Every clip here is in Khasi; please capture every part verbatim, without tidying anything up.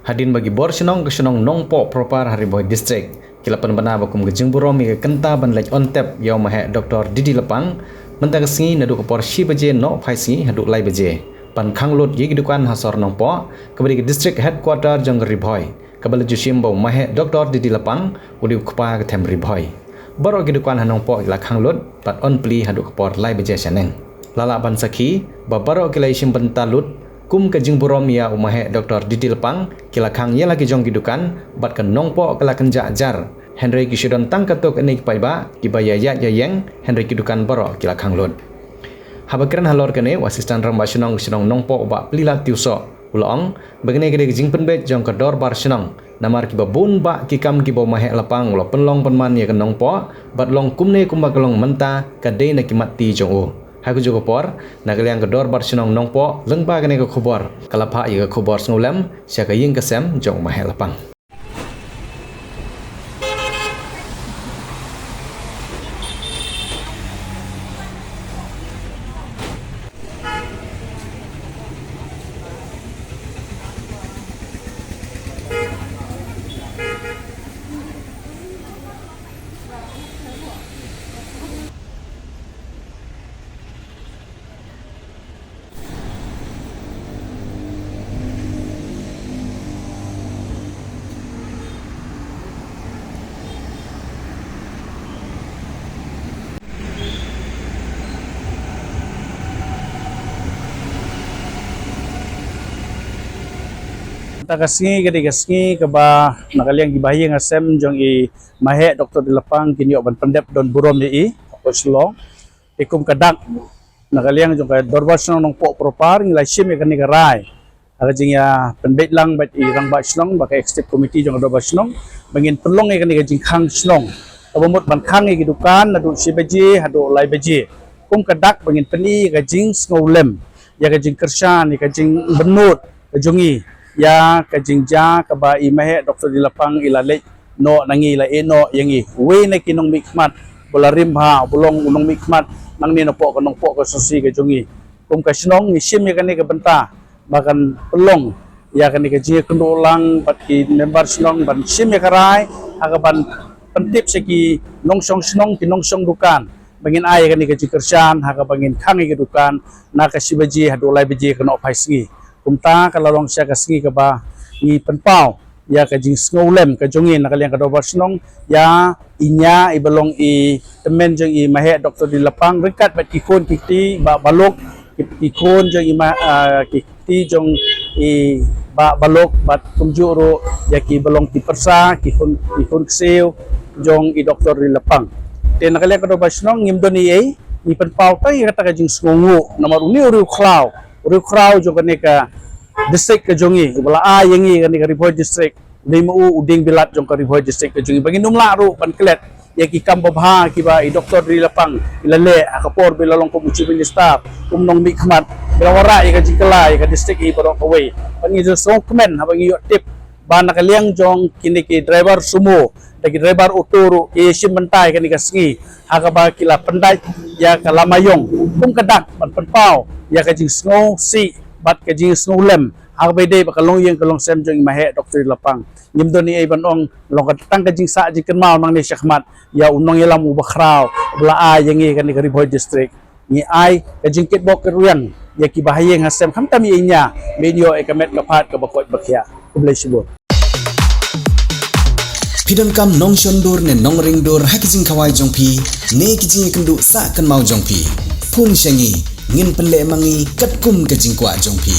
Hadien ba ki bor shnong ka shnong Nongpoh Propar ha Ri Bhoi District ki la pynbna ba kum ka jingburom ïa ka kynta ban leit on tep ïa u maheh Doctor D D Lapang mynta ka sngi naduh ka por shi baje noh phai sngi haduh lai baje ban khang lut ïa ki dukan ha sor Nongpoh kaba dei ka District Headquarter jong ka Ri Bhoi, kaba la ju shim ba u maheh Doctor D D Lapang u dei u kpa ka them Ri Bhoi. Baroh ki dukan ha Nongpoh ki la khang lut bad on plie haduh ka por lai baje shaneng. La lah ban sakhi ba baroh ki la ïashim bynta lut kum ka jingburom ïa u maheh Doctor D D Lapang, ki la khang ïa la ki jong ki dukan bad ka Nongpoh ka la kynjah jar. Hynrei ki shu don tang katto katne ki paidbah kiba ïa ïaid ïa ïeng, hynrei ki dukan baroh ki la khang lut. Haba kren halor kane, u Assistant Rangbah Shnong ka shnong Nongpoh, u Bah Plielad Tiewsoh, u la ong ba kane ka dei ka jingpynbeit jong ka dorbar shnong, namar kiba bun bah ki kam kiba u maheh Lapang u la pynlong pynman ïa ka Nongpoh bad long kumne kumba ka long mynta ka dei na ki mat ti jong u. Ha kajuh ka por, na ka liang ka dorbar shnong Nongpoh, lyngba kane ka khubor ka la phah ïa ka khubor sngewlem sha ka ïing ka sem jong u maheh Lapang. Mynta ka sngi ka dei ka sngi kaba na ka liang ki bahaïing hasem jong i maheh Doctor D D Lapang kin ïoh ban pyndep don burom ïa i ha Shillong. Te kum ka dak na ka liang jong ka dorbar shnong Nongpoh Propar ngi la shim ïa kane ka rai ha ka jingïapynbeit lang bad i rangbah shnong bad ka executive committee jong ka dorbar shnong ba ngin pynlong ïa kane ka jingkhang shnong kaba mut ban khang ïa ki dukan naduh shi baje haduh lai baje. Kum ka dak ba ngin pyni ïa ka jingsngewlem, ïa ka jingkyrshan, ïa ka jingbynnud ka jong ngi ïa ka jingjia kaba i maheh Doctor D D Lapang i la leit noh na ngi, i la ïeh noh ïa ngi. Uwei na ki nongmihkhmat ba la rim bha, ba long u nongmihkhmat nangne napoh ka Nongpoh ka sosai ka jong ngi. Kum ka shnong ngi shim ïa kane ka bynta ba kan pynlong ïa kane ka jingïakynduh lang bad ki member shnong ban shim ïa ka rai ha kaban pyntip sha ki nongshong shnong, ki nongshong dukan ba ngin ai ïa kane ka jingkyrshan ha kaba ngin khang ïa ka dukan na ka shi baje haduh lai baje ka nohphai sngi. Kumta ka la long sha ka sngi kaba ngi pynpaw ïa ka jingsngewlem ka jong ngi na ka liang ka dorbar shnong ïa i ñia iba long i tymmen jong i maheh Doctor D D Lapang ryngkat bad ki khun ki kti, Bah Baluk, ki, ki khun jong i ma, ah, ki kti jong i Bah Baluk bad kumjuh ruh ïa kiba long ki pyrsa, ki khun, ki khun ksiew jong i Doctor D D Lapang. Te na ka liang ka dorbar shnong ngim don ei ei, ngi pynpaw tang ïa kata ka jingsngewnguh namar une u riewkhraw, u riewkhraw jong kane ka district ka jong ngi uba la ai ïa ngi kane ka Ri Bhoi District. Dei ma u u dieng bilat jong ka Ri Bhoi District ka jong ngi ba ngin ym lah ruh ban klet ïa ki kam babha kiba i Doctor D D Lapang i la leh ha ka por ba i la long kum u Chief Minister, kum u nongmihkhmat, ba la wanrah ïa ka jingkylla ïa ka district hi baroh kawei. Ba ngi ju sngewkmen haba ngi ïoh tip ba na ka liang jong kine ki driver sumo, da ki driver auto ruh ki ïashim bynta ïa kane ka sngi ha kaba ki la pyndait ïa ka lama ïong kum ka dak ban pynpaw ïa ka jingsngewsih bad ka jingsngewlem ha kaba ïadei bad ka longïing ka longsem jong i maheh Doctor D D Lapang. Ngim don ei ei ban ong, long ka tang ka jingsah jingkynmaw nangne shakhmat ïa u nongïalam uba khraw uba la ai ïa ngi kane ka Ri Bhoi District. Ngi ai ka jingkitbok kitrwiang ïa kiba ha ïing ha sem khamtam ïa i ñia, ba in ïoh ïa ka met ka phad kaba koit ba khiah. Khublei shibun. Phi donkam nongshon dur ne nongring dur ha ki jingkhawai jong phi ne ki jingïakynduh sah kynmaw jong phi? Phone sha ngi, ngin pynleh ma ngi katkum ka jingkwah jong phi.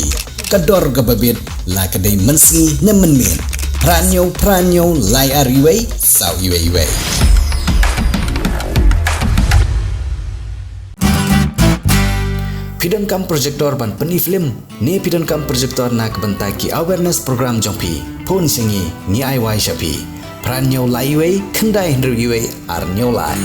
Ka dor kaba bit, la ka dei mynsngi ne mynmiet. Phra hynñiew phra hynñiew lai ar iwei saw iwei iwei. Phi donkam projector ban pyni film ne phi donkam projector na ka bynta ki awareness program jong phi? Phone sha ngi, ngi ai wai sha phi. Phra hynñiew lai iwei khyndai hynriew iwei ar hynñiew lai.